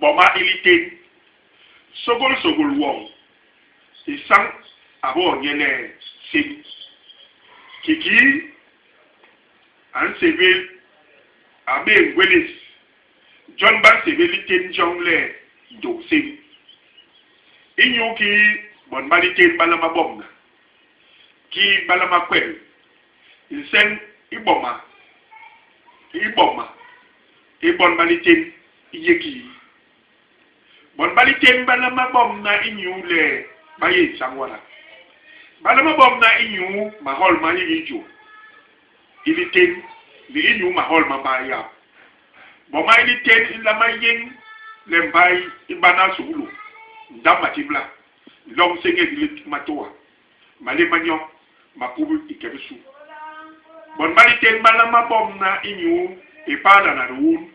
Boma i litén. Sôgôlsôgôl woñ isañ a bôô nye le Sém. Kikii a nsébél, a bé ngwélés, jon ba nsébél litén joñ le Ndôg Sém. Inyu kii bon ba litén ba nlama bomna? Kii ba nlama kwel? Nseñ i boma i boma i bon ba litén i yé kii? Bon ba litén ba nlama bomna inyule ba yé nsañ wada. Ba nlama bomna inyu mahol ma hiki jô i litén ni inyu mahol ma mbai yap. Boma i litén i nlama yéñ le mbai i bana suklu, ndap matibla, nloñ nséñék li matôa, malép ma nyo, mapubi i ke bisu. Bon ba litén ba nlama bomna inyu i pahlana liun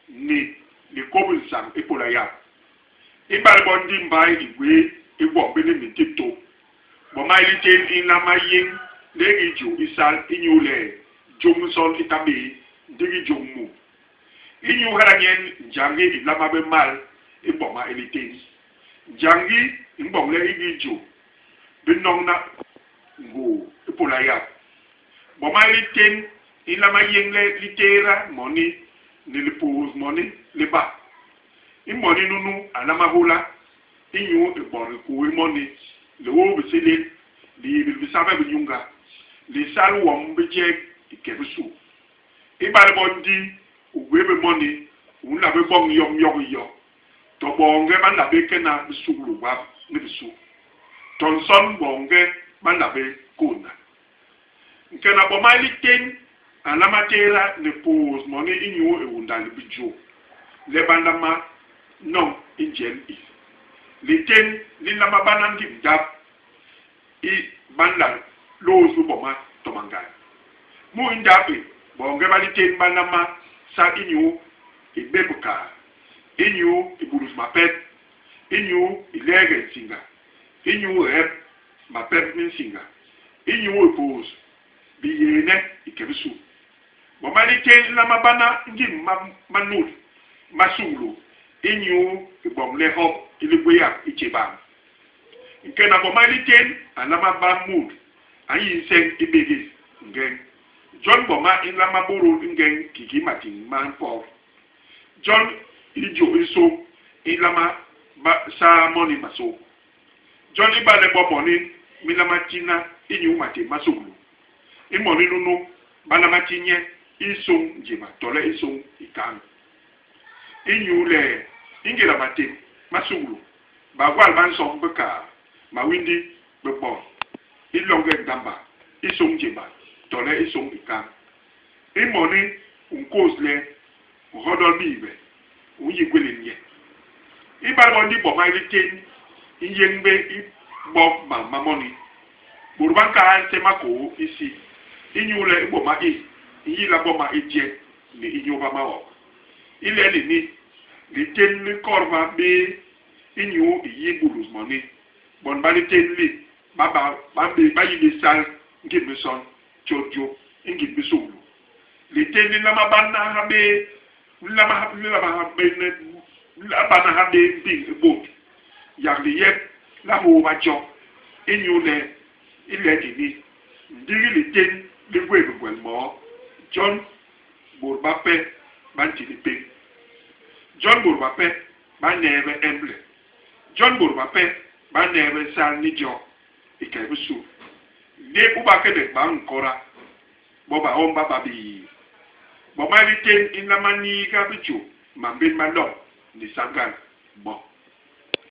ni likôp nsañ ipôla yap. Ibale bo ndi mbai i gwé i gwom bini bi ntip tôp, boma i litén i nlama yéñ le i jô i sal inyule jôñ nson i ta bé ndigi jôñ mut. Inyu hala nyen njañgi i nlama bé mal i boma i litén. Njañgi i mboñ le hiki jô bi noñna ngoo ipôla yap. Boma i litén i nlama yéñ le li tééda moni ni li pôôs moni li ba. I moni nunu a nlama hôla inyu i bot hikuu hi moni, liôô bisélél, liyibil bisabe bi nyuñga, lisal wom bijek i ke bisu. Ibale bo ndi u gwé bé moni, u nla bé boñ yom yokiyo. To boonge ba nla bé kena bisuklu gwap ni bisu, to nson boonge ba nla bé kôhna. Nkena boma i litén a nlama tééda ni pôôs moni inyu i unda bijô le ba nlama noñ i njel i. Litén li nlama bana ngim ndap i ba nla lôôs biboma to mangan. Mu i ndap i, boonge ba litén ba nlama sal inyu i bép kaa, inyu i bulus mapep, inyu i leege nsiñga, inyu i hép mapep ni nsiñga, inyu i pôôs biyééne i ke bisu. Bon ba litén nlama bana ngim manut ma suklu inyu i boñ le hop i ligwéak i tjé bañ. Nkena boma i litén a nlama ba mut a nyi nseñ i bégés ngeñ. Jon boma i nlama bôdôl ngeñ kiki matiñ ma mpot. Jon i jô i nsôk i nlama ba saa moni masôk. Jon ibale bo moni mi nlama tina inyu matén ma suklu, i moni nunu ba nlama ti nye i sôñ njéba tole i sôñ ikañ. Inyule i ngéda matén ma suklu, bagwal ba nsomb bikaat, mawindi, bibol i loñge ndamba i sôñ njéba tole i sôñ ikañ. I moni u nkôs le u nhodol biibe, u nyi gwélél nye. Ibale bo ndi boma i litén i nyéñ bé i bok mam ma moni, bôt ba nkahal sé makôô isi inyule i boma i, i nyila boma i je ni i nyôba maok. I len ini, litén li nkodba bé inyu i yi bulus moni. Bon ba litén li, ba ba ba yi bé sal ngim minson, tjôdôt i ngim bisuklu. Litén li nlama bana ha bé nlama li nlama ha bé la bana ha bé mbiñ i bôt, yak liyep l'a hôôba jo, inyule i len ini, ndigi litén li gwé bigwel moo, jon bôt bape ba nti lipém. Jon bôt bape ba neebe emble. Jon bôt bape ba neebe sal ni jo i ke bisu. Lép u ba kenek bañ nkoda, bo ba hônba ba bi yi. Boma i litén i nlama niiga bijô mambén ma loñ ni sañgal bo.